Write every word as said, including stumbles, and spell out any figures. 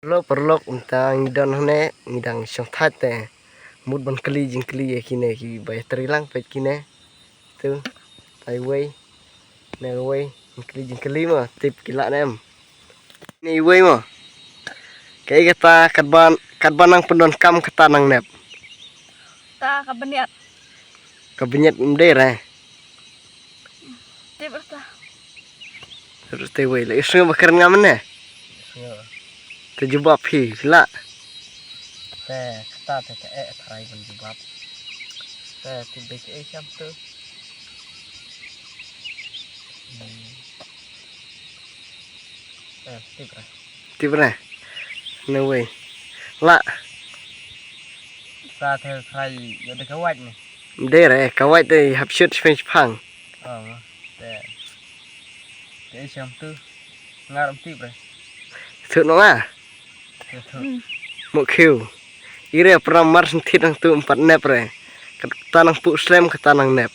Paralok, paralok, mynta ngi don hangne, ngi dang shong thait te. Mut ban kylli jingkylli ïa kine kiba ïatrei lang, peit kine. Tu, tai wei. Ne wei, jingkylli, jingkylli mo, tip ki lah ne em. Ne wei mo. Kaei kata, katba, katba nang pyndonkam kata nang nep. Ta ka bniat. Ka bniat ym dei re. Tip rta. Rta wei la isnga ba kren ngam ne. Isnga. Te jubab hi la. Te kata te te e trai ban jubab. Te tip dei ke e siam tu. Hmm. Eh, tip re. Tip re. No way. La. Sa the trai yo de kawat ni. De re, kawat de hap shoot shpeng shpang. Oh, ma. Te. Te siam tu. Ngar am tip re. Thut no nga. Te thut. Mo khiu. Ire pram mar syn thit nang tu empat nep re. Kata nang pu slem kata nang nep.